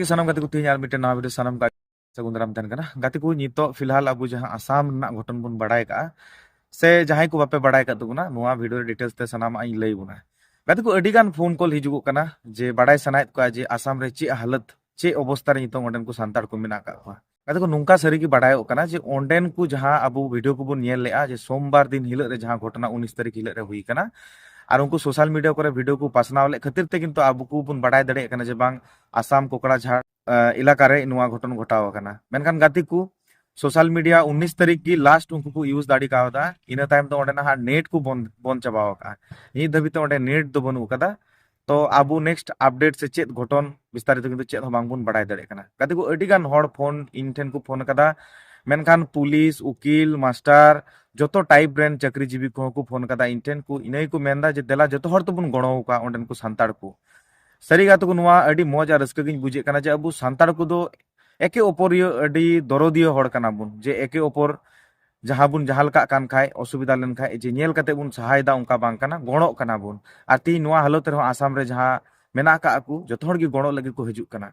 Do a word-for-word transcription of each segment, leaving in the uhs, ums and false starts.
ᱥᱟᱱᱟᱢ ᱜᱟᱛᱮ ᱠᱚ, ᱛᱮᱦᱮᱧ ᱟᱨ ᱢᱤᱫᱴᱮᱱ ᱱᱟᱣᱟ ᱵᱷᱤᱰᱤᱭᱳ ᱥᱟᱱᱟᱢ ᱠᱚ ᱥᱟᱹᱜᱩᱱ ᱫᱟᱨᱟᱢ ᱛᱟᱦᱮᱱ ᱠᱟᱱᱟ᱾ ᱜᱟᱛᱮ ᱠᱚ, ᱱᱤᱛᱚᱜ ᱯᱷᱤᱞᱦᱟᱞ ᱟᱵᱚ ᱡᱟᱦᱟᱸ ᱟᱥᱟᱢ ᱨᱮᱱᱟᱜ ᱜᱷᱚᱴᱚᱱ ᱵᱚᱱ ᱵᱟᱲᱟᱭ ᱠᱟᱜᱼᱟ, ᱥᱮ ᱡᱟᱦᱟᱸᱭ ᱠᱚ ᱵᱟᱯᱮ ᱵᱟᱲᱟᱭ ᱠᱟᱜ ᱛᱟᱵᱚᱱᱟ, ᱱᱚᱣᱟ ᱵᱷᱤᱰᱤᱭᱳ ᱨᱮ ᱰᱤᱴᱮᱞᱥ ᱛᱮ ᱥᱟᱱᱟᱢᱟᱜ ᱤᱧ ᱞᱟᱹᱭ ᱵᱚᱱᱟ᱾ ᱜᱟᱛᱮ ᱠᱚ, ᱟᱹᱰᱤ ᱜᱟᱱ ᱯᱷᱳᱱ ᱠᱚᱞ ᱦᱤᱡᱩᱜᱚᱜ ᱠᱟᱱᱟ ᱡᱮ ᱵᱟᱲᱟᱭ ᱥᱟᱱᱟᱭᱮᱫ ᱠᱚᱣᱟ ᱡᱮ ᱟᱥᱟᱢ ᱨᱮ ᱪᱮᱫ ᱦᱟᱞᱚᱛ, ᱪᱮᱫ ᱚᱵᱚᱥᱛᱟ ᱨᱮ ᱱᱤᱛᱚᱝ ᱚᱸᱰᱮᱱ ᱠᱚ ᱥᱟᱱᱛᱟᱲ ᱠᱚ ᱢᱮᱱᱟᱜ ᱟᱠᱟᱫ ᱠᱚᱣᱟ᱾ ᱜᱟᱛᱮ ᱠᱚ, ᱱᱚᱝᱠᱟ ᱥᱟᱹᱨᱤ ᱜᱮ ᱵᱟᱲᱟᱭᱚᱜ ᱠᱟᱱᱟ ᱡᱮ ᱚᱸᱰᱮᱱ ᱠᱚ ᱡᱟᱦᱟᱸ ᱟᱵᱚ ᱵᱷᱤᱰᱤᱭᱳ ᱠᱚᱵᱚᱱ ᱧᱮᱞ ᱞᱮᱜᱼᱟ, ᱡᱮ ᱥᱳᱢᱵᱟᱨ ᱫᱤᱱ ᱦᱤᱞᱳᱜ ᱨᱮ ᱡᱟᱦᱟᱸ ᱜᱷᱚᱴᱚᱱᱟ ᱩᱱᱤᱥ ᱛᱟᱹᱨᱤᱠᱷ ᱦᱤᱞᱳᱜ ᱨᱮ ᱦᱩᱭ ᱠᱟᱱᱟ, ᱟᱨ ᱩᱱᱠᱩ ᱥᱳᱥᱟᱞ ᱢᱤᱰᱤᱭᱟ ᱠᱚᱨᱮ ᱵᱷᱤᱰᱤᱭᱳ ᱠᱚ ᱯᱟᱥᱱᱟᱣ ᱞᱮᱫ ᱠᱷᱟᱹᱛᱤᱨ ᱛᱮ ᱠᱤᱱᱛᱩ ᱟᱵᱚ ᱠᱚᱵᱚᱱ ᱵᱟᱲᱟᱭ ᱫᱟᱲᱮᱭᱟᱜ ᱠᱟᱱᱟ ᱡᱮ ᱵᱟᱝ, ᱟᱥᱟᱢ ᱠᱚᱠᱲᱟᱡᱷᱟᱲ, ᱟᱸ, ᱮᱞᱟᱠᱟ ᱨᱮ ᱱᱚᱣᱟ ᱜᱷᱚᱴᱚᱱ ᱜᱷᱚᱴᱟᱣ ᱟᱠᱟᱱᱟ᱾ ᱢᱮᱱᱠᱷᱟᱱ ᱜᱟᱛᱮ ᱠᱚ, ᱥᱳᱥᱟᱞ ᱢᱤᱰᱤᱭᱟ ᱩᱱᱤᱥ ᱛᱟᱹᱨᱤᱠᱷ ᱜᱮ ᱞᱟᱥᱴ ᱩᱱᱠᱩ ᱠᱚ ᱤᱭᱩᱡᱽ ᱫᱟᱲᱮ ᱠᱟᱣᱫᱟ᱾ ᱤᱱᱟᱹ ᱛᱟᱭᱚᱢ ᱫᱚ ᱚᱸᱰᱮᱱᱟᱜ ᱦᱟᱸᱜ ᱱᱮᱴ ᱠᱚ ᱵᱚᱱᱫ, ᱵᱚᱱᱫ ᱪᱟᱵᱟᱣ ᱟᱠᱟᱫᱼᱟ᱾ ᱱᱤᱛ ᱫᱷᱟᱹᱵᱤᱡ ᱛᱮ ᱚᱸᱰᱮ ᱱᱮᱴ ᱫᱚ ᱵᱟᱹᱱᱩᱜ ᱟᱠᱟᱫᱟ᱾ ᱛᱚ ᱟᱵᱚ ᱱᱮᱠᱥᱴ ᱟᱯᱰᱮᱴ ᱥᱮ ᱪᱮᱫ ᱜᱷᱚᱴᱚᱱ ᱵᱤᱥᱛᱟᱨᱤᱛᱚ ᱠᱤᱱᱛᱩ ᱪᱮᱫ ᱦᱚᱸ ᱵᱟᱝᱵᱚᱱ ᱵᱟᱲᱟᱭ ᱫᱟᱲᱮᱭᱟᱜ ᱠᱟᱱᱟ᱾ ᱜᱟᱛᱮ ᱠᱚ, ᱟᱹᱰᱤ ᱜᱟᱱ ᱦᱚᱲ ᱯᱷᱳᱱ ᱤᱧ ᱴᱷᱮᱱ ᱠᱚ ᱯᱷᱳᱱ ᱟᱠᱟᱫᱟ, ᱢᱮᱱᱠᱷᱟᱱ ᱯᱩᱞᱤᱥ, ᱩᱠᱤᱞ, ᱢᱟᱥᱴᱟᱨ, ᱡᱚᱛᱚ ᱴᱟᱭᱤᱯ ᱨᱮᱱ ᱪᱟᱹᱠᱨᱤᱡᱤᱵᱤ ᱠᱚᱦᱚᱸ ᱠᱚ ᱯᱷᱳᱱ ᱟᱠᱟᱫᱟ ᱤᱧ ᱴᱷᱮᱱ ᱠᱚ, ᱤᱱᱟᱹ ᱜᱮᱠᱚ ᱢᱮᱱᱫᱟ ᱡᱮ ᱫᱮᱞᱟ ᱡᱚᱛᱚ ᱦᱚᱲ ᱛᱮᱵᱚᱱ ᱜᱚᱲᱚ ᱟᱠᱚᱣᱟ ᱚᱸᱰᱮᱱ ᱠᱚ ᱥᱟᱱᱛᱟᱲ ᱠᱚ᱾ ᱥᱟᱹᱨᱤ ᱜᱟᱛᱮ ᱠᱚ, ᱱᱚᱣᱟ ᱟᱹᱰᱤ ᱢᱚᱡᱽ ᱟᱨ ᱨᱟᱹᱥᱠᱟᱹ ᱜᱤᱧ ᱵᱩᱡᱮᱫ ᱠᱟᱱᱟ ᱡᱮ ᱟᱵᱚ ᱥᱟᱱᱛᱟᱲ ᱠᱚᱫᱚ ᱮᱠᱮ ᱚᱯᱚᱨᱤᱭᱟᱹ ᱟᱹᱰᱤ ᱫᱚᱨᱚᱫᱤᱭᱟᱹ ᱦᱚᱲ ᱠᱟᱱᱟ ᱵᱚᱱ, ᱡᱮ ᱮᱠᱮ ᱚᱯᱚᱨ ᱡᱟᱦᱟᱸ ᱵᱚᱱ ᱡᱟᱦᱟᱸ ᱞᱮᱠᱟᱜ ᱠᱟᱱ ᱠᱷᱟᱡ, ᱚᱥᱩᱵᱤᱫᱷᱟ ᱞᱮᱱ ᱠᱷᱟᱡ ᱡᱮ ᱧᱮᱞ ᱠᱟᱛᱮ ᱵᱚᱱ ᱥᱟᱦᱟᱭᱮᱫᱟ, ᱚᱱᱠᱟ ᱵᱟᱝ ᱠᱟᱱᱟ, ᱜᱚᱲᱚᱜ ᱠᱟᱱᱟ ᱵᱚᱱ᱾ ᱟᱨ ᱛᱤᱦᱤᱧ ᱱᱚᱣᱟ ᱦᱟᱞᱚᱛ ᱨᱮᱦᱚᱸ ᱟᱥᱟᱢ ᱨᱮ ᱡᱟᱦᱟᱸ ᱢᱮᱱᱟᱜ ᱟᱠᱟᱫ ᱠᱚ, ᱡᱚᱛᱚ ᱦᱚᱲ ᱜᱮ ᱜᱚᱲᱚ ᱞᱟᱹᱜᱤᱫ ᱠᱚ ᱦᱤᱡᱩᱜ ᱠᱟᱱᱟ᱾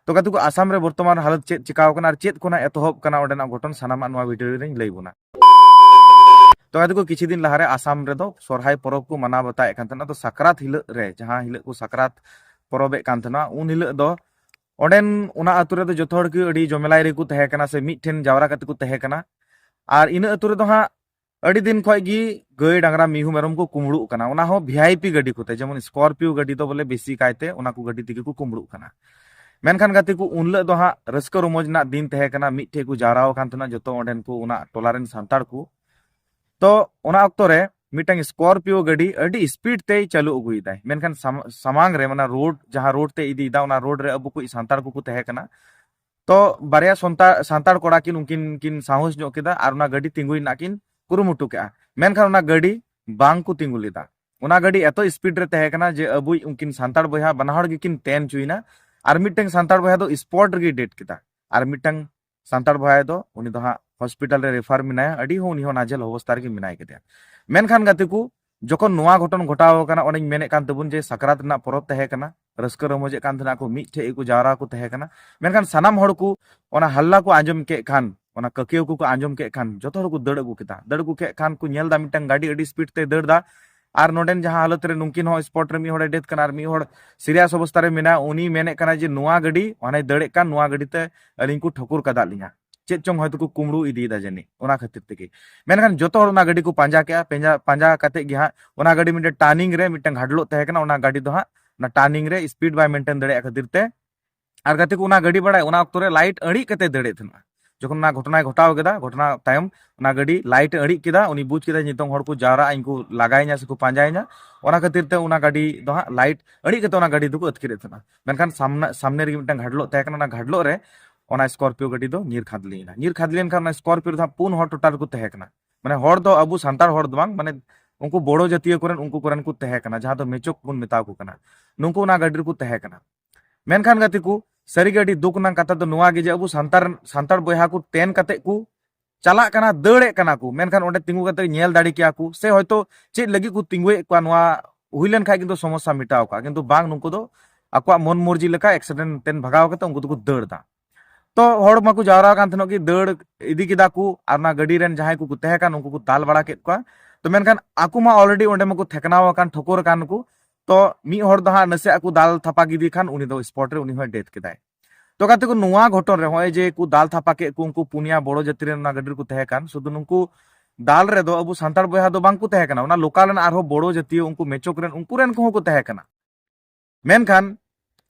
ᱛᱚ ᱜᱟᱛᱮ ᱠᱚ, ᱟᱥᱟᱢ ᱨᱮ ᱵᱚᱨᱛᱚᱢᱟᱱ ᱦᱟᱞᱚᱛ ᱪᱮᱫ ᱪᱤᱠᱟᱣ ᱠᱟᱱᱟ ᱟᱨ ᱪᱮᱫ ᱠᱷᱚᱱᱟᱜ ᱮᱛᱚᱦᱚᱵ ᱠᱟᱱᱟ ᱚᱸᱰᱮᱱᱟᱜ ᱜᱷᱚᱴᱚᱱ, ᱥᱟᱱᱟᱢᱟᱜ ᱱᱚᱣᱟ ᱵᱷᱤᱰᱤᱭᱳ ᱨᱮᱧ ᱞᱟᱹᱭ ᱵᱚᱱᱟ᱾ ᱛᱚ ᱜᱟᱛᱮ ᱠᱚ, ᱠᱤᱪᱷᱩ ᱫᱤᱱ ᱞᱟᱦᱟᱨᱮ ᱟᱥᱟᱢ ᱨᱮᱫᱚ ᱥᱚᱨᱦᱟᱭ ᱯᱚᱨᱚᱵᱽ ᱠᱚ ᱢᱟᱱᱟᱣ ᱵᱟᱛᱟᱣᱮᱫ ᱠᱟᱱ ᱛᱟᱦᱮᱱᱟ᱾ ᱛᱚ ᱥᱟᱠᱨᱟᱛ ᱦᱤᱞᱳᱜ ᱨᱮ, ᱡᱟᱦᱟᱸ ᱦᱤᱞᱳᱜ ᱠᱚ ᱥᱟᱠᱨᱟᱛ ᱯᱚᱨᱚᱵᱮᱫ ᱠᱟᱱ ᱛᱟᱦᱮᱱᱟ, ᱩᱱ ᱦᱤᱞᱳᱜ ᱫᱚ ᱚᱸᱰᱮᱱ ᱚᱱᱟ ᱟᱹᱛᱩ ᱨᱮᱫᱚ ᱡᱚᱛᱚ ᱦᱚᱲ ᱜᱮ ᱟᱹᱰᱤ ᱡᱚᱢᱮᱞᱟᱭ ᱨᱮᱠᱚ ᱛᱟᱦᱮᱸ ᱠᱟᱱᱟ ᱥᱮ ᱢᱤᱫᱴᱷᱮᱱ ᱡᱟᱣᱨᱟ ᱠᱟᱛᱮ ᱠᱚ ᱛᱟᱦᱮᱸ ᱠᱟᱱᱟ᱾ ᱟᱨ ᱤᱱᱟᱹ ᱟᱹᱛᱩ ᱨᱮᱫᱚ ᱦᱟᱸᱜ ᱟᱹᱰᱤ ᱫᱤᱱ ᱠᱷᱚᱡ ᱜᱮ ᱜᱟᱹᱭ, ᱰᱟᱝᱨᱟ, ᱢᱤᱦᱩ, ᱢᱮᱨᱚᱢ ᱠᱚ ᱠᱩᱢᱵᱽᱲᱩᱜ ᱠᱟᱱᱟ, ᱚᱱᱟ ᱦᱚᱸ ᱵᱷᱤ ᱟᱭ ᱯᱤ ᱜᱟᱹᱰᱤ ᱠᱚᱛᱮ, ᱡᱮᱢᱚᱱ ᱥᱠᱚᱨᱯᱤᱭᱳ ᱜᱟᱹᱰᱤ ᱫᱚ ᱵᱚᱞᱮ ᱵᱮᱥᱤ ᱠᱟᱭᱛᱮ ᱚᱱᱟ ᱠᱚ ᱜᱟᱹᱰᱤ ᱛᱮᱜᱮ ᱠᱚ ᱠᱩᱢᱵᱽᱲᱩᱜ ᱠᱟᱱᱟ᱾ ᱢᱮᱱᱠᱷᱟᱱ ᱜᱟᱛᱮ ᱠᱚ, ᱩᱱ ᱦᱤᱞᱳᱜ ᱫᱚ ᱦᱟᱸᱜ ᱨᱟᱹᱥᱠᱟᱹ ᱨᱚᱢᱚᱡᱽ ᱨᱮᱱᱟᱜ ᱫᱤᱱ ᱛᱟᱦᱮᱸ ᱠᱟᱱᱟ, ᱢᱤᱫᱴᱷᱮᱡ ᱠᱚ ᱡᱟᱣᱨᱟ ᱟᱠᱟᱱ ᱛᱟᱦᱮᱱᱟ ᱡᱚᱛᱚ ᱚᱸᱰᱮᱱ ᱠᱚ, ᱚᱱᱟ ᱴᱚᱞᱟ ᱨᱮᱱ ᱥᱟᱱᱛᱟᱲ ᱠᱚ᱾ ᱛᱚ ᱚᱱᱟ ᱚᱠᱛᱚ ᱨᱮ ᱢᱤᱫᱴᱟᱝ ᱥᱠᱚᱨᱯᱤᱭᱳ ᱜᱟᱹᱰᱤ ᱟᱹᱰᱤ ᱥᱯᱤᱰ ᱛᱮᱭ ᱪᱟᱹᱞᱩ ᱟᱹᱜᱩᱭᱮᱫᱟᱭ, ᱢᱮᱱᱠᱷᱟᱱ ᱥᱟᱢ-, ᱥᱟᱢᱟᱝ ᱨᱮ, ᱢᱟᱱᱮ ᱨᱳᱰ, ᱡᱟᱦᱟᱸ ᱨᱳᱰ ᱛᱮ ᱤᱫᱤᱭᱮᱫᱟ, ᱚᱱᱟ ᱨᱳᱰ ᱨᱮ ᱟᱵᱚ ᱠᱚ ᱥᱟᱱᱛᱟᱲ ᱠᱚᱠᱚ ᱛᱟᱦᱮᱸ ᱠᱟᱱᱟ᱾ ᱛᱚ ᱵᱟᱨᱭᱟ ᱥᱟᱱᱛᱟᱲ, ᱥᱟᱱᱛᱟᱲ ᱠᱚᱲᱟ ᱠᱤᱱ, ᱩᱱᱠᱤᱱ ᱠᱤᱱ ᱥᱟᱦᱚᱥ ᱧᱚᱜ ᱠᱮᱫᱟ ᱟᱨ ᱚᱱᱟ ᱜᱟᱹᱰᱤ ᱛᱤᱸᱜᱩᱭ ᱨᱮᱱᱟᱜ ᱠᱤᱱ ᱠᱩᱨᱩᱢᱩᱴᱩ ᱠᱮᱫᱟ, ᱢᱮᱱᱠᱷᱟᱱ ᱚᱱᱟ ᱜᱟᱹᱰᱤ ᱵᱟᱝ ᱠᱚ ᱛᱤᱸᱜᱩ ᱞᱮᱫᱟ᱾ ᱚᱱᱟ ᱜᱟᱹᱰᱤ ᱮᱛᱚ ᱥᱯᱤᱰ ᱨᱮ ᱛᱟᱦᱮᱸ ᱠᱟᱱᱟ ᱡᱮ ᱟᱵᱚᱭᱤᱡ ᱩᱱᱠᱤᱱ ᱥᱟᱱᱛᱟᱲ ᱵᱚᱭᱦᱟ ᱵᱟᱱᱟ ᱦᱚᱲ ᱜᱮᱠᱤᱱ ᱛᱮᱱ ᱦᱚᱪᱚᱭᱮᱱᱟ, ᱟᱨ ᱢᱤᱫᱴᱟᱝ ᱥᱟᱱᱛᱟᱲ ᱵᱚᱭᱦᱟ ᱫᱚ ᱥᱯᱚᱴ ᱨᱮᱜᱮ ᱰᱮᱰ ᱠᱮᱫᱟ, ᱟᱨ ᱢᱤᱫᱴᱟᱝ ᱥᱟᱱᱛᱟᱲ ᱵᱚᱭᱦᱟ ᱫᱚ, ᱩᱱᱤ ᱫᱚ ᱦᱟᱸᱜ ᱦᱚᱥᱯᱤᱴᱟᱞ ᱨᱮ ᱨᱮᱯᱷᱟᱨ ᱢᱮᱱᱟᱭᱟ, ᱟᱹᱰᱤ ᱦᱚᱸ ᱩᱱᱤ ᱦᱚᱸ ᱱᱟᱡᱮᱞ ᱚᱵᱚᱥᱛᱟ ᱨᱮᱜᱮ ᱢᱮᱱᱟᱭ ᱠᱟᱫᱮᱭᱟ᱾ ᱢᱮᱱᱠᱷᱟᱱ ᱜᱟᱛᱮ ᱠᱚ, ᱡᱚᱠᱷᱚᱱ ᱱᱚᱣᱟ ᱜᱷᱚᱴᱚᱱ ᱜᱷᱚᱴᱟᱣ ᱟᱠᱟᱱᱟ, ᱚᱱᱮᱧ ᱢᱮᱱᱮᱫ ᱠᱟᱱ ᱛᱟᱵᱚᱱ ᱡᱮ ᱥᱟᱠᱨᱟᱛ ᱨᱮᱱᱟᱜ ᱯᱚᱨᱚᱵᱽ ᱛᱟᱦᱮᱸ ᱠᱟᱱᱟ, ᱨᱟᱹᱥᱠᱟᱹ ᱨᱚᱢᱚᱡᱮᱫ ᱠᱟᱱ ᱛᱟᱦᱮᱱᱟ ᱠᱚ, ᱢᱤᱫ ᱴᱷᱮᱡ ᱜᱮᱠᱚ ᱡᱟᱣᱨᱟ ᱠᱚ ᱛᱟᱦᱮᱸ ᱠᱟᱱᱟ᱾ ᱢᱮᱱᱠᱷᱟᱱ ᱥᱟᱱᱟᱢ ᱦᱚᱲ ᱠᱚ ᱚᱱᱟ ᱦᱟᱞᱞᱟ ᱠᱚ ᱟᱸᱡᱚᱢ ᱠᱮᱫ ᱠᱷᱟᱱ, ᱚᱱᱟ ᱠᱟᱹᱠᱤᱭᱟᱹ ᱠᱚᱠᱚ ᱟᱸᱡᱚᱢ ᱠᱮᱫ ᱠᱷᱟᱱ, ᱡᱚᱛᱚ ᱦᱚᱲ ᱠᱚ ᱫᱟᱹᱲ ᱟᱹᱜᱩ ᱠᱮᱫᱟ᱾ ᱫᱟᱹᱲ ᱟᱹᱜᱩ ᱠᱮᱫ ᱠᱷᱟᱱ ᱠᱚ ᱧᱮᱞ ᱮᱫᱟ ᱢᱤᱫᱴᱟᱝ ᱜᱟᱹᱰᱤ ᱟᱹᱰᱤ ᱥᱯᱤᱰ ᱛᱮᱭ ᱫᱟᱹᱲ ᱮᱫᱟ, ᱟᱨ ᱱᱚᱰᱮᱱ ᱡᱟᱦᱟᱸ ᱦᱟᱞᱚᱛ ᱨᱮ ᱱᱩᱝᱠᱤᱱ ᱦᱚᱸ ᱥᱯᱚᱴ ᱨᱮ ᱢᱤᱫ ᱦᱚᱲᱮ ᱰᱮᱛᱷ ᱠᱟᱱᱟ ᱟᱨ ᱢᱤᱫ ᱦᱚᱲ ᱥᱤᱨᱤᱭᱟᱥ ᱚᱵᱚᱥᱛᱟ ᱨᱮ ᱢᱮᱱᱟᱭᱟ, ᱩᱱᱤ ᱢᱮᱱᱮᱫ ᱠᱟᱱᱟ ᱡᱮ ᱱᱚᱣᱟ ᱜᱟᱹᱰᱤ, ᱦᱟᱱᱮ ᱫᱟᱹᱲᱮᱫ ᱠᱟᱱ ᱱᱚᱣᱟ ᱜᱟᱹᱰᱤ ᱛᱮ ᱟᱹᱞᱤᱧ ᱠᱚ ᱴᱷᱟᱹᱠᱩᱨ ᱠᱟᱫᱟᱜ ᱞᱤᱧᱟ, ᱪᱮᱫ ᱪᱚᱝ ᱦᱚᱭᱛᱳ ᱠᱚ ᱠᱩᱢᱵᱽᱲᱩ ᱤᱫᱤᱭᱮᱫᱟ ᱡᱟᱹᱱᱤᱡ, ᱚᱱᱟ ᱠᱷᱟᱹᱛᱤᱨ ᱛᱮᱜᱮ᱾ ᱢᱮᱱᱠᱷᱟᱱ ᱡᱚᱛᱚ ᱦᱚᱲ ᱚᱱᱟ ᱜᱟᱹᱰᱤ ᱠᱚ ᱯᱟᱸᱡᱟ ᱠᱮᱜᱼᱟ, ᱯᱟᱸᱡᱟ, ᱯᱟᱸᱡᱟ ᱠᱟᱛᱮ ᱜᱮ ᱦᱟᱸᱜ ᱚᱱᱟ ᱜᱟᱹᱰᱤ ᱢᱤᱫᱴᱮᱱ ᱴᱟᱨᱱᱤᱝ ᱨᱮ ᱢᱤᱫᱴᱮᱱ ᱜᱷᱟᱰᱞᱚᱜ ᱛᱟᱦᱮᱸ ᱠᱟᱱᱟ, ᱚᱱᱟ ᱜᱟᱹᱰᱤ ᱫᱚ ᱦᱟᱸᱜ ᱚᱱᱟ ᱴᱟᱨᱱᱤᱝ ᱨᱮ ᱥᱯᱤᱰ ᱵᱟᱭ ᱢᱮᱱᱴᱮᱱ ᱫᱟᱲᱮᱭᱟᱜ ᱠᱷᱟᱹᱛᱤᱨ ᱛᱮ, ᱟᱨ ᱜᱟᱛᱮ ᱠᱚ ᱚᱱᱟ ᱜᱟᱹᱰᱤ ᱵᱟᱲᱟᱭ ᱚᱱᱟ ᱚᱠᱛᱚ ᱨᱮ ᱞᱟᱭᱤᱴ ᱟᱹᱬᱤᱡ ᱠᱟᱛᱮ ᱫᱟᱹᱲᱮᱫ ᱛᱟᱦᱮᱱᱟ᱾ ᱡᱚᱠᱷᱚᱱ ᱚᱱᱟ ᱜᱷᱚᱴᱚᱱᱟᱭ ᱜᱷᱚᱴᱟᱣ ᱠᱮᱫᱟ, ᱜᱷᱚᱴᱚᱱᱟ ᱛᱟᱭᱚᱢ ᱚᱱᱟ ᱜᱟᱹᱰᱤ ᱞᱟᱭᱤᱴ ᱮ ᱟᱹᱬᱤᱡ ᱠᱮᱫᱟ, ᱩᱱᱤ ᱵᱩᱡᱽ ᱠᱮᱫᱟ ᱱᱤᱛᱚᱝ ᱦᱚᱲ ᱠᱚ ᱡᱟᱣᱨᱟᱜᱼᱟ, ᱤᱧ ᱠᱚ ᱞᱟᱜᱟᱭᱤᱧᱟ ᱥᱮᱠᱚ ᱯᱟᱸᱡᱟᱭᱤᱧᱟ᱾ ᱚᱱᱟ ᱠᱷᱟᱹᱛᱤᱨ ᱛᱮ ᱚᱱᱟ ᱜᱟᱹᱰᱤ ᱫᱚ ᱦᱟᱸᱜ ᱞᱟᱭᱤᱴ ᱟᱹᱬᱤᱡ ᱠᱟᱛᱮ ᱚᱱᱟ ᱜᱟᱹᱰᱤ ᱫᱚᱠᱚ ᱟᱹᱛᱠᱤᱨᱮᱫ ᱛᱟᱦᱮᱱᱟ᱾ ᱢᱮᱱᱠᱷᱟᱱ ᱥᱟᱢᱱᱟ, ᱥᱟᱢᱱᱮ ᱨᱮᱜᱮ ᱢᱤᱫᱴᱟᱝ ᱜᱷᱟᱰᱞᱚᱜ ᱛᱟᱦᱮᱸ ᱠᱟᱱᱟ, ᱚᱱᱟ ᱜᱷᱟᱰᱞᱚᱜ ᱨᱮ ᱚᱱᱟ ᱥᱠᱚᱨᱯᱤᱭᱳ ᱜᱟᱹᱰᱤ ᱫᱚ ᱧᱤᱨ ᱠᱷᱟᱫᱽ ᱞᱮᱱᱟ᱾ ᱧᱤᱨ ᱠᱷᱟᱫᱽ ᱞᱮᱱᱠᱷᱟᱱ ᱚᱱᱟ ᱥᱠᱚᱨᱯᱤᱭᱳ ᱨᱮ ᱫᱚ ᱦᱟᱸᱜ ᱯᱩᱱ ᱦᱚᱲ ᱴᱳᱴᱟᱞ ᱠᱚ ᱛᱟᱦᱮᱸ ᱠᱟᱱᱟ᱾ ᱢᱟᱱᱮ ᱦᱚᱲ ᱫᱚ ᱟᱵᱚ ᱥᱟᱱᱛᱟᱲ ᱦᱚᱲ ᱫᱚ ᱵᱟᱝ, ᱢᱟᱱᱮ ᱩᱱᱠᱩ ᱵᱚᱲᱚ ᱡᱟᱹᱛᱤᱭᱟᱹ ᱠᱚᱨᱮᱱ, ᱩᱱᱠᱩ ᱠᱚᱨᱮᱱ ᱠᱚ ᱛᱟᱦᱮᱸ ᱠᱟᱱᱟ, ᱡᱟᱦᱟᱸ ᱫᱚ ᱢᱮᱪᱚᱠ ᱵᱚᱱ ᱢᱮᱛᱟ ᱠᱚ ᱠᱟᱱᱟ᱾ ᱱᱩᱠᱩ ᱚᱱᱟ ᱜᱟᱹᱰᱤ ᱨᱮᱠᱚ ᱛᱟᱦᱮᱸ ᱠᱟᱱᱟ᱾ ᱢᱮᱱᱠᱷᱟᱱ ᱜᱟᱛᱮ ᱠᱚ, ᱥᱟᱹᱨᱤᱜᱮ ᱟᱹᱰᱤ ᱫᱩᱠ ᱨᱮᱱᱟᱜ ᱠᱟᱛᱷᱟ ᱫᱚ ᱱᱚᱣᱟ ᱜᱮ ᱡᱮ ᱟᱵᱚ ᱥᱟᱱᱛᱟᱲ, ᱥᱟᱱᱛᱟᱲ ᱵᱚᱭᱦᱟ ᱠᱚ ᱛᱮᱱ ᱠᱟᱛᱮ ᱠᱚ ᱪᱟᱞᱟᱜ ᱠᱟᱱᱟ, ᱫᱟᱹᱲᱮᱫ ᱠᱟᱱᱟ ᱠᱚ, ᱢᱮᱱᱠᱷᱟᱱ ᱚᱸᱰᱮ ᱛᱤᱸᱜᱩ ᱠᱟᱛᱮ ᱧᱮᱞ ᱫᱟᱲᱮ ᱠᱮᱭᱟ ᱠᱚ, ᱥᱮ ᱦᱚᱭᱛᱳ ᱪᱮᱫ ᱞᱟᱹᱜᱤᱫ ᱠᱚ ᱛᱤᱸᱜᱩᱭᱮᱫ ᱠᱚᱣᱟ, ᱱᱚᱣᱟ ᱦᱩᱭ ᱞᱮᱱᱠᱷᱟᱱ ᱠᱤᱱᱛᱩ ᱥᱚᱢᱚᱥᱥᱟ ᱢᱮᱴᱟᱣ ᱠᱚᱜᱼᱟ᱾ ᱠᱤᱱᱛᱩ ᱵᱟᱝ, ᱱᱩᱠᱩ ᱫᱚ ᱟᱠᱚᱣᱟᱜ ᱢᱚᱱ ᱢᱚᱨᱡᱤ ᱞᱮᱠᱟ ᱮᱠᱥᱤᱰᱮᱱᱴ ᱛᱮᱱ ᱵᱷᱟᱜᱟᱣ ᱠᱟᱛᱮ ᱩᱱᱠᱩ ᱫᱚᱠᱚ ᱫᱟᱹᱲ ᱮᱫᱟ᱾ ᱛᱚ ᱦᱚᱲ ᱢᱟᱠᱚ ᱡᱟᱣᱨᱟ ᱟᱠᱟᱱ ᱛᱟᱦᱮᱱᱚᱜ ᱜᱮ, ᱫᱟᱹᱲ ᱤᱫᱤ ᱠᱮᱫᱟ ᱠᱚ, ᱟᱨ ᱚᱱᱟ ᱜᱟᱹᱰᱤ ᱨᱮᱱ ᱡᱟᱦᱟᱸᱭ ᱠᱚᱠᱚ ᱛᱟᱦᱮᱸ ᱠᱟᱱ ᱩᱱᱠᱩ ᱠᱚ ᱫᱟᱞ ᱵᱟᱲᱟ ᱠᱮᱫ ᱠᱚᱣᱟ᱾ ᱛᱚ ᱢᱮᱱᱠᱷᱟᱱ ᱟᱠᱚ ᱢᱟ ᱚᱞᱨᱮᱰᱤ ᱚᱸᱰᱮ ᱢᱟᱠᱚ ᱛᱷᱮᱠᱱᱟᱣ ᱟᱠᱟᱱ, ᱴᱷᱚᱠᱚᱨ ᱟᱠᱟᱱ ᱠᱚ᱾ ᱛᱚ ᱢᱤᱫ ᱦᱚᱲ ᱫᱚ ᱦᱟᱸᱜ ᱱᱟᱥᱮᱭᱟᱜ ᱠᱚ ᱫᱟᱞ ᱛᱷᱟᱯᱟ ᱠᱮᱫᱮ ᱠᱷᱟᱱ ᱩᱱᱤ ᱫᱚ ᱥᱯᱚᱴ ᱨᱮ ᱩᱱᱤ ᱦᱚᱸᱭ ᱰᱮᱛᱷ ᱠᱮᱫᱟᱭ᱾ ᱛᱚ ᱜᱟᱛᱮ ᱠᱚ, ᱱᱚᱣᱟ ᱜᱷᱚᱴᱚᱱ ᱨᱮ ᱱᱚᱜᱼᱚᱭ ᱡᱮ ᱠᱚ ᱫᱟᱞ ᱛᱷᱟᱯᱟ ᱠᱮᱫ ᱠᱚ, ᱩᱱᱠᱩ ᱯᱩᱱᱭᱟ ᱵᱚᱲᱚ ᱡᱟᱹᱛᱤ ᱨᱮᱱ ᱚᱱᱟ ᱜᱟᱹᱰᱤ ᱨᱮᱠᱚ ᱛᱟᱦᱮᱸ ᱠᱟᱱ, ᱥᱩᱫᱷᱩ ᱱᱩᱠᱩ ᱫᱟᱞ ᱨᱮᱫᱚ ᱟᱵᱚ ᱥᱟᱱᱛᱟᱲ ᱵᱚᱭᱦᱟ ᱫᱚ ᱵᱟᱝ ᱠᱚ ᱛᱟᱦᱮᱸ ᱠᱟᱱᱟ, ᱚᱱᱟ ᱞᱳᱠᱟᱞ ᱨᱮᱱ ᱟᱨᱦᱚᱸ ᱵᱚᱲᱚ ᱡᱟᱹᱛᱤᱭᱟᱹ ᱩᱱᱠᱩ ᱢᱮᱪᱚᱠ ᱨᱮᱱ, ᱩᱱᱠᱩ ᱨᱮᱱ ᱠᱚᱦᱚᱸ ᱠᱚ ᱛᱟᱦᱮᱸ ᱠᱟᱱᱟ᱾ ᱢᱮᱱᱠᱷᱟᱱ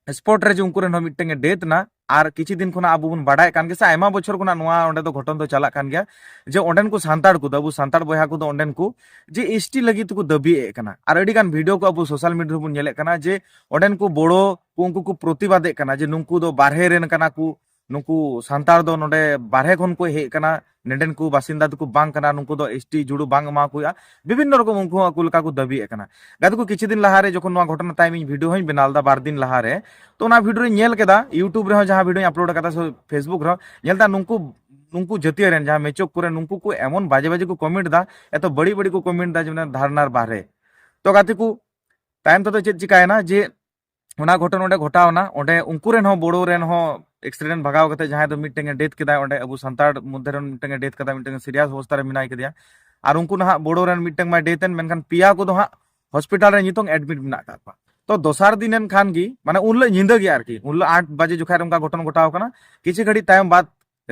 ᱥᱯᱚᱴ ᱨᱮ ᱡᱮ ᱩᱱᱠᱩ ᱨᱮᱱ ᱦᱚᱸ ᱢᱤᱫᱴᱮᱱ ᱮ ᱰᱮᱛᱷ ᱮᱱᱟ, ᱟᱨ ᱠᱤᱪᱷᱩ ᱫᱤᱱ ᱠᱷᱚᱱᱟᱜ ᱟᱵᱚ ᱵᱚᱱ ᱵᱟᱰᱟᱭ ᱠᱟᱱ ᱜᱮᱭᱟ ᱥᱮ, ᱟᱭᱢᱟ ᱵᱚᱪᱷᱚᱨ ᱠᱷᱚᱱᱟᱜ ᱱᱚᱣᱟ ᱚᱸᱰᱮ ᱫᱚ ᱜᱷᱚᱴᱚᱱ ᱫᱚ ᱪᱟᱞᱟᱜ ᱠᱟᱱ ᱜᱮᱭᱟ, ᱡᱮ ᱚᱸᱰᱮᱱ ᱠᱚ ᱥᱟᱱᱛᱟᱲ ᱠᱚᱫᱚ, ᱟᱵᱚ ᱥᱟᱱᱛᱟᱲ ᱵᱚᱭᱦᱟ ᱠᱚᱫᱚ ᱚᱸᱰᱮᱱ ᱠᱚ ᱡᱮ ᱮᱥᱴᱤ ᱞᱟᱹᱜᱤᱫ ᱛᱮᱠᱚ ᱫᱟᱹᱵᱤᱭᱮᱫ ᱠᱟᱱᱟ᱾ ᱟᱨ ᱟᱹᱰᱤ ᱜᱟᱱ ᱵᱷᱤᱰᱤᱭᱳ ᱠᱚ ᱟᱵᱚ ᱥᱳᱥᱟᱞ ᱢᱤᱰᱤᱭᱟ ᱨᱮᱵᱚᱱ ᱧᱮᱞᱮᱫ ᱠᱟᱱᱟ ᱡᱮ ᱚᱸᱰᱮᱱ ᱠᱚ ᱵᱚᱲᱚ ᱠᱚ, ᱩᱱᱠᱩ ᱠᱚ ᱯᱨᱚᱛᱤᱵᱟᱫᱮᱫ ᱠᱟᱱᱟ ᱡᱮ ᱱᱩᱠᱩ ᱫᱚ ᱵᱟᱨᱦᱮ ᱨᱮᱱ ᱠᱟᱱᱟ ᱠᱚ, ᱱᱩᱠᱩ ᱥᱟᱱᱛᱟᱲ ᱫᱚ ᱱᱚᱰᱮ ᱵᱟᱨᱦᱮ ᱠᱷᱚᱱ ᱠᱚ ᱦᱮᱡ ᱟᱠᱟᱱᱟ, ᱱᱚᱰᱮᱱ ᱠᱚ ᱵᱟᱥᱤᱱᱫᱟ ᱫᱚᱠᱚ ᱵᱟᱝ ᱠᱟᱱᱟ, ᱱᱩᱠᱩ ᱫᱚ ᱮᱥᱴᱤ ᱡᱩᱲᱩ ᱵᱟᱝ ᱮᱢᱟ ᱠᱚ ᱦᱩᱭᱩᱜᱼᱟ, ᱵᱤᱵᱷᱤᱱᱱᱚ ᱨᱚᱠᱚᱢ ᱩᱱᱠᱩ ᱦᱚᱸ ᱟᱠᱚ ᱞᱮᱠᱟ ᱠᱚ ᱫᱟᱹᱵᱤᱭᱮᱫ ᱠᱟᱱᱟ᱾ ᱜᱟᱛᱮ ᱠᱚ, ᱠᱤᱪᱷᱩ ᱫᱤᱱ ᱞᱟᱦᱟᱨᱮ ᱡᱚᱠᱷᱚᱱ ᱱᱚᱣᱟ ᱜᱷᱚᱴᱚᱱᱟ ᱛᱟᱭᱚᱢ ᱤᱧ ᱵᱷᱤᱰᱤᱭᱳ ᱦᱚᱸᱧ ᱵᱮᱱᱟᱣ ᱞᱮᱫᱟ, ᱵᱟᱨ ᱫᱤᱱ ᱞᱟᱦᱟᱨᱮ, ᱛᱚ ᱚᱱᱟ ᱵᱷᱤᱰᱤᱭᱳ ᱨᱮᱧ ᱧᱮᱞ ᱠᱮᱫᱟ, YouTube ᱨᱮᱦᱚᱸ ᱡᱟᱦᱟᱸ ᱵᱷᱤᱰᱤᱭᱳᱧ ᱟᱯᱞᱳᱰ ᱟᱠᱟᱫᱟ, ᱥᱮ Facebook ᱨᱮᱦᱚᱸ ᱧᱮᱞ ᱮᱫᱟ, ᱱᱩᱠᱩ, ᱱᱩᱠᱩ ᱡᱟᱹᱛᱤᱭᱟᱹ ᱨᱮᱱ ᱡᱟᱦᱟᱸ ᱢᱮᱪᱚᱠ ᱠᱚᱨᱮ ᱱᱩᱠᱩ ᱠᱚ ᱮᱢᱚᱱ ᱵᱟᱡᱮ ᱵᱟᱡᱮ ᱠᱚ ᱠᱚᱢᱮᱱᱴ ᱮᱫᱟ, ᱮᱛᱚ ᱵᱟᱹᱲᱤᱡ ᱵᱟᱹᱲᱤᱡ ᱠᱚ ᱠᱚᱢᱮᱱᱴ ᱮᱫᱟ ᱡᱮ ᱢᱟᱱᱮ ᱫᱷᱟᱨᱱᱟᱨ ᱵᱟᱦᱨᱮ᱾ ᱛᱚ ᱜᱟᱛᱮ ᱠᱚ, ᱛᱟᱭᱚᱢ ᱛᱮᱫᱚ ᱪᱮᱫ ᱪᱤᱠᱟᱭᱮᱱᱟ ᱡᱮ ᱚᱱᱟ ᱜᱷᱚᱴᱚᱱ ᱚᱸᱰᱮ ᱜᱷᱚᱴᱟᱣ ᱮᱱᱟ, ᱚᱸᱰᱮ ᱩᱱᱠᱩ ᱨᱮᱱ ᱦᱚᱸ ᱵᱳᱰᱳ ᱨᱮᱱ ᱦᱚᱸ ᱮᱠᱥᱤᱰᱮᱱᱴ ᱵᱷᱟᱜᱟᱣ ᱠᱟᱛᱮ ᱡᱟᱦᱟᱸᱭ ᱫᱚ ᱢᱤᱫᱴᱮᱱ ᱮ ᱰᱮᱛᱷ ᱠᱮᱫᱟᱭ, ᱚᱸᱰᱮ ᱟᱵᱚ ᱥᱟᱱᱛᱟᱲ ᱢᱚᱫᱽᱫᱷᱮ ᱨᱮᱱ ᱢᱤᱫᱴᱮᱱ ᱮ ᱰᱮᱛᱷ ᱠᱮᱫᱟ, ᱢᱤᱫᱴᱮᱱ ᱥᱤᱨᱤᱭᱟᱥ ᱚᱵᱚᱥᱛᱟ ᱨᱮ ᱢᱮᱱᱟᱭ ᱠᱮᱫᱮᱭᱟ᱾ ᱟᱨ ᱩᱱᱠᱩ ᱱᱟᱦᱟᱜ ᱵᱳᱰᱳ ᱨᱮᱱ ᱢᱤᱫᱴᱮᱱ ᱢᱟᱭ ᱰᱮᱛᱷ ᱮᱱ, ᱢᱮᱱᱠᱷᱟᱱ ᱯᱮᱭᱟ ᱠᱚᱫᱚ ᱦᱟᱸᱜ ᱦᱚᱥᱯᱤᱴᱟᱞ ᱨᱮ ᱱᱤᱛᱚᱝ ᱮᱰᱢᱤᱴ ᱢᱮᱱᱟᱜ ᱟᱠᱟᱫ ᱠᱚᱣᱟ᱾ ᱛᱚ ᱫᱚᱥᱟᱨ ᱫᱤᱱ ᱮᱱ ᱠᱷᱟᱱ ᱜᱮ, ᱢᱟᱱᱮ ᱩᱱ ᱦᱤᱞᱳᱜ ᱧᱤᱫᱟᱹ ᱜᱮ ᱟᱨᱠᱤ, ᱩᱱ ᱦᱤᱞᱳᱜ ᱟᱴ ᱵᱟᱡᱮ ᱡᱚᱠᱷᱟᱡ ᱨᱮ ᱚᱱᱠᱟ ᱜᱷᱚᱴᱚᱱ ᱜᱷᱚᱴᱟᱣ ᱠᱟᱱᱟ᱾ ᱠᱤᱪᱷᱩ ᱜᱷᱟᱹᱲᱤᱡ ᱛᱟᱭᱚᱢ ᱵᱟᱫ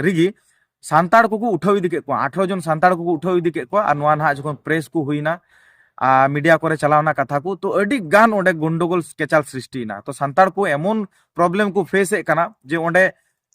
ᱨᱮᱜᱮ ᱥᱟᱱᱛᱟᱲ ᱠᱚᱠᱚ ᱩᱴᱷᱟᱹᱣ ᱤᱫᱤ ᱠᱮᱫ ᱠᱚᱣᱟ, ᱟᱴᱷᱨᱚ ᱡᱚᱱ ᱥᱟᱱᱛᱟᱲ ᱠᱚᱠᱚ ᱩᱴᱷᱟᱹᱣ ᱤᱫᱤ ᱠᱮᱫ ᱠᱚᱣᱟ᱾ ᱟᱨ ᱱᱚᱣᱟ ᱱᱟᱦᱟᱜ ᱡᱚᱠᱷᱚᱱ ᱯᱨᱮᱥ ᱠᱚ ᱦᱩᱭᱱᱟ, ᱟᱨ ᱢᱤᱰᱤᱭᱟ ᱠᱚᱨᱮ ᱪᱟᱞᱟᱣᱱᱟ ᱠᱟᱛᱷᱟ ᱠᱚ, ᱛᱚ ᱟᱹᱰᱤ ᱜᱟᱱ ᱚᱸᱰᱮ ᱜᱚᱱᱰᱚᱜᱳᱞ ᱠᱮᱪᱟᱞ ᱥᱨᱤᱥᱴᱤᱭᱮᱱᱟ᱾ ᱛᱚ ᱥᱟᱱᱛᱟᱲ ᱠᱚ ᱮᱢᱚᱱ ᱯᱨᱚᱵᱞᱮᱢ ᱠᱚ ᱯᱷᱮᱥ ᱮᱫ ᱠᱟᱱᱟ ᱡᱮ ᱚᱸᱰᱮ,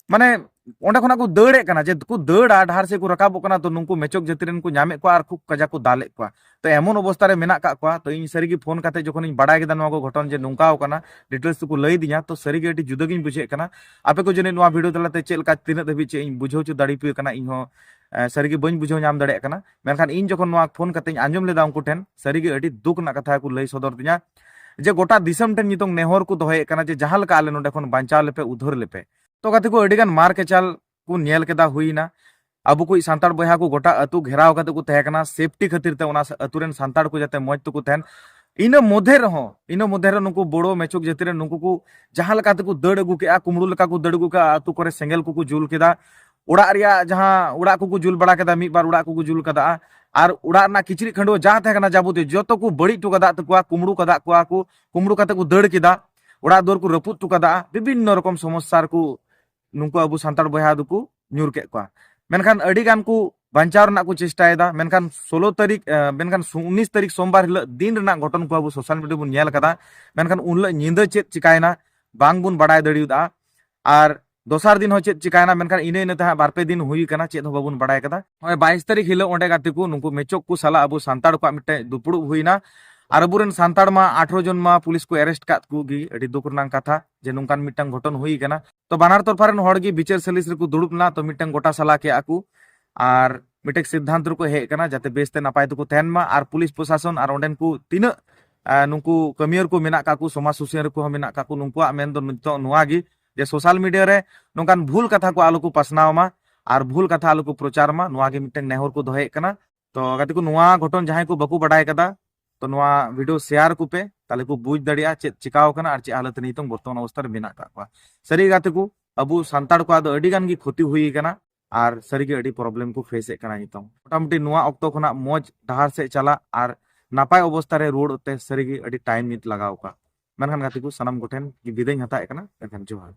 ᱢᱟᱱᱮ, ᱚᱸᱰᱮ ᱠᱷᱚᱱᱟᱜ ᱠᱚ ᱫᱟᱹᱲᱮᱫ ᱠᱟᱱᱟ, ᱡᱮ ᱠᱚ ᱫᱟᱹᱲᱟ, ᱰᱟᱦᱟᱨ ᱥᱮᱫ ᱠᱚ ᱨᱟᱠᱟᱵᱚᱜ ᱠᱟᱱᱟ, ᱛᱚ ᱱᱩᱠᱩ ᱢᱮᱪᱚᱠ ᱡᱟᱹᱛᱤ ᱨᱮᱱ ᱠᱚ ᱧᱟᱢᱮᱫ ᱠᱚᱣᱟ ᱟᱨ ᱠᱷᱩᱵ ᱠᱟᱡᱟᱠ ᱠᱚ ᱫᱟᱞᱮᱫ ᱠᱚᱣᱟ᱾ ᱛᱚ ᱮᱢᱚᱱ ᱚᱵᱚᱥᱛᱟ ᱨᱮ ᱢᱮᱱᱟᱜ ᱠᱟᱜ ᱠᱚᱣᱟ᱾ ᱛᱚ ᱤᱧ ᱥᱟᱹᱨᱤᱜᱮ ᱯᱷᱳᱱ ᱠᱟᱛᱮ ᱡᱚᱠᱷᱚᱱᱤᱧ ᱵᱟᱲᱟᱭ ᱠᱮᱫᱟ ᱱᱚᱣᱟ ᱠᱚ ᱜᱷᱚᱴᱚᱱ ᱡᱮ ᱱᱚᱝᱠᱟᱣ ᱠᱟᱱᱟ, ᱰᱤᱴᱮᱞᱥ ᱫᱚᱠᱚ ᱞᱟᱹᱭ ᱫᱤᱧᱟ, ᱛᱚ ᱥᱟᱹᱨᱤᱜᱮ ᱟᱹᱰᱤ ᱡᱩᱫᱟᱹ ᱜᱤᱧ ᱵᱩᱡᱷᱟᱹᱣᱮᱫ ᱠᱟᱱᱟ᱾ ᱟᱯᱮ ᱠᱚ ᱡᱟᱹᱱᱤᱡ ᱱᱚᱣᱟ ᱵᱷᱤᱰᱤᱭᱳ ᱛᱟᱞᱟᱛᱮ ᱪᱮᱫ ᱞᱮᱠᱟ, ᱛᱤᱱᱟᱹᱜ ᱫᱷᱟᱹᱵᱤᱡ ᱪᱮᱫ ᱤᱧ ᱵᱩᱡᱷᱟᱹᱣ ᱦᱚᱪᱚ ᱫᱟᱲᱮ ᱯᱮ ᱠᱟᱱᱟ, ᱤᱧ ᱦᱚᱸ, ᱮ, ᱥᱟᱹᱨᱤᱜᱮ ᱵᱟᱹᱧ ᱵᱩᱡᱷᱟᱹᱣ ᱧᱟᱢ ᱫᱟᱲᱮᱭᱟᱜ ᱠᱟᱱᱟ᱾ ᱢᱮᱱᱠᱷᱟᱱ ᱤᱧ ᱡᱚᱠᱷᱚᱱ ᱱᱚᱣᱟ ᱯᱷᱳᱱ ᱠᱟᱛᱮᱧ ᱟᱸᱡᱚᱢ ᱞᱮᱫᱟ ᱩᱱᱠᱩ ᱴᱷᱮᱱ, ᱥᱟᱹᱨᱤᱜᱮ ᱟᱹᱰᱤ ᱫᱩᱠ ᱨᱮᱱᱟᱜ ᱠᱟᱛᱷᱟ ᱠᱚ ᱞᱟᱹᱭ ᱥᱚᱫᱚᱨ ᱫᱤᱧᱟ ᱡᱮ ᱜᱚᱴᱟ ᱫᱤᱥᱚᱢ ᱴᱷᱮᱱ ᱱᱤᱛᱚᱝ ᱱᱮᱦᱚᱨ ᱠᱚ ᱫᱚᱦᱚᱭᱮᱫ ᱠᱟᱱᱟ ᱡᱮ ᱡᱟᱦᱟᱸ ᱞᱮᱠᱟ ᱟᱞᱮ ᱱᱚᱸᱰᱮ ᱠᱷᱚᱱ ᱵᱟᱧᱪᱟᱣ ᱞᱮᱯᱮ, ᱩᱫᱷᱟᱹᱨ ᱞᱮᱯᱮ᱾ ᱛᱚ ᱜᱟᱛᱮ ᱠᱚ, ᱟᱹᱰᱤ ᱜᱟᱱ ᱢᱟᱨ ᱠᱮᱪᱟᱞ ᱠᱚ ᱧᱮᱞ ᱠᱮᱫᱟ, ᱦᱩᱭᱱᱟ᱾ ᱟᱵᱚ ᱠᱚ ᱥᱟᱱᱛᱟᱲ ᱵᱚᱭᱦᱟ ᱠᱚ ᱜᱚᱴᱟ ᱟᱹᱛᱩ ᱜᱷᱮᱨᱟᱣ ᱠᱟᱛᱮ ᱠᱚ ᱛᱟᱦᱮᱸ ᱠᱟᱱᱟ, ᱥᱮᱯᱴᱤ ᱠᱷᱟᱹᱛᱤᱨ ᱛᱮ ᱚᱱᱟ ᱟᱹᱛᱩ ᱨᱮᱱ ᱥᱟᱱᱛᱟᱲ ᱠᱚ ᱡᱟᱛᱮ ᱢᱚᱡᱽ ᱛᱮᱠᱚ ᱛᱟᱦᱮᱱ᱾ ᱤᱱᱟᱹ ᱢᱚᱫᱽᱫᱷᱮ ᱨᱮᱦᱚᱸ, ᱤᱱᱟᱹ ᱢᱚᱫᱽᱫᱷᱮ ᱨᱮ ᱱᱩᱠᱩ ᱵᱳᱰᱳ ᱢᱮᱪᱚᱠ ᱡᱟᱹᱛᱤ ᱨᱮᱱ ᱱᱩᱠᱩ ᱠᱚ ᱡᱟᱦᱟᱸ ᱞᱮᱠᱟ ᱛᱮᱠᱚ ᱫᱟᱹᱲ ᱟᱹᱜᱩ ᱠᱮᱜᱼᱟ, ᱠᱩᱢᱵᱽᱲᱩ ᱞᱮᱠᱟ ᱠᱚ ᱫᱟᱹᱲ ᱟᱹᱜᱩ ᱠᱮᱜᱼᱟ, ᱟᱹᱛᱩ ᱠᱚᱨᱮ ᱥᱮᱸᱜᱮᱞ ᱠᱚᱠᱚ ᱡᱩᱞ ᱠᱮᱫᱟ, ᱚᱲᱟᱜ ᱨᱮᱭᱟᱜ ᱡᱟᱦᱟᱸ ᱚᱲᱟᱜ ᱠᱚᱠᱚ ᱡᱩᱞ ᱵᱟᱲᱟ ᱠᱮᱫᱟ, ᱢᱤᱫ ᱵᱟᱨ ᱚᱲᱟᱜ ᱠᱚᱠᱚ ᱡᱩᱞ ᱠᱟᱫᱟ, ᱟᱨ ᱚᱲᱟᱜ ᱨᱮᱱᱟᱜ ᱠᱤᱪᱨᱤᱡ ᱠᱷᱟᱹᱰᱩᱣᱟᱹ ᱡᱟᱦᱟᱸ ᱛᱟᱦᱮᱸ ᱠᱟᱱᱟ ᱡᱟᱵᱚᱛᱤᱭᱚ ᱡᱚᱛᱚ ᱠᱚ ᱵᱟᱹᱲᱤᱡ ᱦᱚᱴᱚ ᱠᱟᱫᱟ ᱛᱟᱠᱚᱣᱟ, ᱠᱩᱢᱵᱽᱲᱩ ᱠᱟᱫᱟ ᱠᱚᱣᱟ ᱠᱚ, ᱠᱩᱢᱵᱽᱲᱩ ᱠᱟᱛᱮ ᱠᱚ ᱫᱟᱹᱲ ᱠᱮᱫᱟ, ᱚᱲᱟᱜ ᱫᱩᱣᱟᱹᱨ ᱠᱚ ᱨᱟᱹᱯᱩᱫ ᱦᱚᱴᱚ ᱠᱟᱫᱟ, ᱵᱤᱵᱷᱤᱱᱱᱚ ᱨᱚᱠᱚᱢ ᱥᱚᱢᱚᱥᱥᱟ ᱨᱮᱠᱚ ᱱᱩᱠᱩ ᱟᱵᱚ ᱥᱟᱱᱛᱟᱲ ᱵᱚᱭᱦᱟ ᱫᱚᱠᱚ ᱧᱩᱨ ᱠᱮᱫ ᱠᱚᱣᱟ᱾ ᱢᱮᱱᱠᱷᱟᱱ ᱟᱹᱰᱤ ᱜᱟᱱ ᱠᱚ ᱵᱟᱧᱪᱟᱣ ᱨᱮᱱᱟᱜ ᱠᱚ ᱪᱮᱥᱴᱟᱭᱮᱫᱟ᱾ ᱢᱮᱱᱠᱷᱟᱱ ᱥᱳᱞᱳ ᱛᱟᱹᱨᱤᱠᱷ, ᱮ, ᱢᱮᱱᱠᱷᱟᱱ ᱥᱩ-, ᱩᱱᱤᱥ ᱛᱟᱹᱨᱤᱠᱷ ᱥᱳᱢᱵᱟᱨ ᱦᱤᱞᱳᱜ ᱫᱤᱱ ᱨᱮᱱᱟᱜ ᱜᱷᱚᱴᱚᱱ ᱠᱚ ᱟᱵᱚ ᱥᱳᱥᱟᱞ ᱢᱤᱰᱤᱭᱟ ᱵᱚᱱ ᱧᱮᱞ ᱠᱟᱫᱟ᱾ ᱢᱮᱱᱠᱷᱟᱱ ᱩᱱ ᱦᱤᱞᱳᱜ ᱧᱤᱫᱟᱹ ᱪᱮᱫ ᱪᱤᱠᱟᱭᱮᱱᱟ ᱵᱟᱝ ᱵᱚᱱ ᱵᱟᱲᱟᱭ ᱫᱟᱲᱮᱭᱟᱫᱟ᱾ ᱟᱨ ᱫᱚᱥᱟᱨ ᱫᱤᱱ ᱦᱚᱸ ᱪᱮᱫ ᱪᱤᱠᱟᱭᱮᱱᱟ, ᱢᱮᱱᱠᱷᱟᱱ ᱤᱱᱟᱹ ᱤᱱᱟᱹ ᱛᱮ ᱦᱟᱸᱜ ᱵᱟᱨ ᱯᱮ ᱫᱤᱱ ᱦᱩᱭ ᱠᱟᱱᱟ, ᱪᱮᱫ ᱦᱚᱸ ᱵᱟᱵᱚᱱ ᱵᱟᱲᱟᱭ ᱠᱟᱫᱟ᱾ ᱱᱚᱜᱼᱚᱭ ᱵᱟᱭᱤᱥ ᱛᱟᱹᱨᱤᱠᱷ ᱦᱤᱞᱳᱜ ᱚᱸᱰᱮ ᱜᱟᱛᱮ ᱠᱚ ᱱᱩᱠᱩ ᱢᱮᱪᱚᱠ ᱠᱚ ᱥᱟᱞᱟᱜ ᱟᱵᱚ ᱥᱟᱱᱛᱟᱲ ᱠᱚᱣᱟᱜ ᱢᱤᱫᱴᱮᱡ ᱫᱩᱯᱲᱩᱵ ᱦᱩᱭᱱᱟ᱾ ᱟᱨ ᱟᱵᱚᱨᱮᱱ ᱥᱟᱱᱛᱟᱲ ᱢᱟ ᱟᱴᱷᱨᱚ ᱡᱚᱱ ᱢᱟ ᱯᱩᱞᱤᱥ ᱠᱚ ᱮᱨᱮᱥᱴ ᱠᱟᱫ ᱠᱚ ᱜᱮ, ᱟᱹᱰᱤ ᱫᱩᱠ ᱨᱮᱱᱟᱜ ᱠᱟᱛᱷᱟ ᱡᱮ ᱱᱚᱝᱠᱟᱱ ᱢᱤᱫᱴᱟᱝ ᱜᱷᱚᱴᱚᱱ ᱦᱩᱭ ᱠᱟᱱᱟ᱾ ᱛᱚ ᱵᱟᱱᱟᱨ ᱛᱚᱨᱯᱷᱟ ᱨᱮᱱ ᱦᱚᱲ ᱜᱮ ᱵᱤᱪᱟᱹᱨ ᱥᱟᱹᱞᱤᱥ ᱨᱮᱠᱚ ᱫᱩᱲᱩᱵ ᱞᱮᱱᱟ, ᱛᱚ ᱢᱤᱫᱴᱟᱝ ᱜᱚᱴᱟ ᱥᱟᱞᱟ ᱠᱮᱜᱼᱟ ᱠᱚ ᱟᱨ ᱢᱤᱫᱴᱮᱡ ᱥᱤᱫᱽᱫᱷᱟᱱᱛ ᱨᱮᱠᱚ ᱦᱮᱡ ᱠᱟᱱᱟ ᱡᱟᱛᱮ ᱵᱮᱥᱛᱮ ᱱᱟᱯᱟᱭ ᱛᱮᱠᱚ ᱛᱟᱦᱮᱱ ᱢᱟ᱾ ᱟᱨ ᱯᱩᱞᱤᱥ ᱯᱨᱚᱥᱟᱥᱚᱱ ᱟᱨ ᱚᱸᱰᱮᱱ ᱠᱚ ᱛᱤᱱᱟᱹᱜ, ᱟ, ᱱᱩᱠᱩ ᱠᱟᱹᱢᱤᱭᱟᱹᱨ ᱠᱚ ᱢᱮᱱᱟᱜ ᱠᱟᱜ ᱠᱚ, ᱥᱚᱢᱟᱡᱽ ᱥᱩᱥᱟᱹᱨ ᱠᱚᱦᱚᱸ ᱢᱮᱱᱟᱜ ᱠᱟᱜ ᱠᱚ, ᱱᱩᱠᱩᱣᱟᱜ ᱢᱮᱱ ᱫᱚ ᱱᱤᱛᱚᱜ ᱱᱚᱣᱟ ᱜᱮ ᱡᱮ ᱥᱳᱥᱟᱞ ᱢᱤᱰᱤᱭᱟ ᱨᱮ ᱱᱚᱝᱠᱟᱱ ᱵᱷᱩᱞ ᱠᱟᱛᱷᱟ ᱠᱚ ᱟᱞᱚ ᱠᱚ ᱯᱟᱥᱱᱟᱣ ᱢᱟ ᱟᱨ ᱵᱷᱩᱞ ᱠᱟᱛᱷᱟ ᱟᱞᱚ ᱠᱚ ᱯᱨᱚᱪᱟᱨ ᱢᱟ, ᱱᱚᱣᱟ ᱜᱮ ᱢᱤᱫᱴᱟᱝ ᱱᱮᱦᱚᱨ ᱠᱚ ᱫᱚᱦᱚᱭᱮᱫ ᱠᱟᱱᱟ᱾ ᱛᱚ ᱜᱟᱛᱮ ᱠᱚ, ᱱᱚᱣᱟ ᱜᱷᱚᱴᱚᱱ ᱡᱟᱦᱟᱸᱭ ᱠᱚ ᱵᱟᱠᱚ ᱵᱟᱰᱟᱭ ᱠᱟᱫᱟ, ᱛᱚ ᱱᱚᱣᱟ ᱵᱷᱤᱰᱤᱭᱳ ᱥᱮᱭᱟᱨ ᱠᱚᱯᱮ᱾ ᱛᱟᱦᱞᱮ ᱠᱚ ᱵᱩᱡᱽ ᱫᱟᱲᱮᱭᱟᱜᱼᱟ ᱪᱮᱫ ᱪᱤᱠᱟᱣ ᱠᱟᱱᱟ ᱟᱨ ᱪᱮᱫ ᱦᱟᱞᱚᱛ ᱨᱮ ᱱᱤᱛᱚᱝ ᱵᱚᱨᱛᱚᱢᱟᱱ ᱚᱵᱚᱥᱛᱟ ᱨᱮ ᱢᱮᱱᱟᱜ ᱟᱠᱟᱫ ᱠᱚᱣᱟ᱾ ᱥᱟᱹᱨᱤ ᱜᱮ ᱜᱟᱛᱮ ᱠᱚ, ᱟᱵᱚ ᱥᱟᱱᱛᱟᱲ ᱠᱚᱣᱟᱜ ᱫᱚ ᱟᱹᱰᱤ ᱜᱟᱱ ᱜᱮ ᱠᱷᱚᱛᱤ ᱦᱩᱭ ᱟᱠᱟᱱᱟ ᱟᱨ ᱥᱟᱹᱨᱤ ᱜᱮ ᱟᱹᱰᱤ problem ᱠᱚ face ᱮᱫ ᱠᱟᱱᱟ ᱱᱤᱛᱚᱝ᱾ ᱢᱚᱴᱟᱢᱩᱴᱤ ᱱᱚᱣᱟ ᱚᱠᱛᱚ ᱠᱷᱚᱱᱟᱜ ᱢᱚᱡᱽ ᱰᱟᱦᱟᱨ ᱥᱮᱫ ᱪᱟᱞᱟᱜ ᱟᱨ ᱱᱟᱯᱟᱭ ᱚᱵᱚᱥᱛᱟ ᱨᱮ ᱨᱩᱣᱟᱹᱲ ᱛᱮ ᱥᱟᱹᱨᱤ ᱜᱮ ᱟᱹᱰᱤ time ᱱᱤᱛ ᱞᱟᱜᱟᱣ ᱟᱠᱟᱫ᱾ ᱢᱮᱱᱠᱷᱟᱱ ᱜᱟᱛᱮ ᱠᱚ, ᱥᱟᱱᱟᱢ ᱠᱚᱴᱷᱮᱱ ᱜᱮ ᱵᱤᱫᱟᱹᱭ ᱤᱧ ᱦᱟᱛᱟᱣᱮᱫ ᱠᱟᱱᱟ᱾ ᱮᱱᱠᱷᱟᱱ ᱡᱚᱦᱟᱨ᱾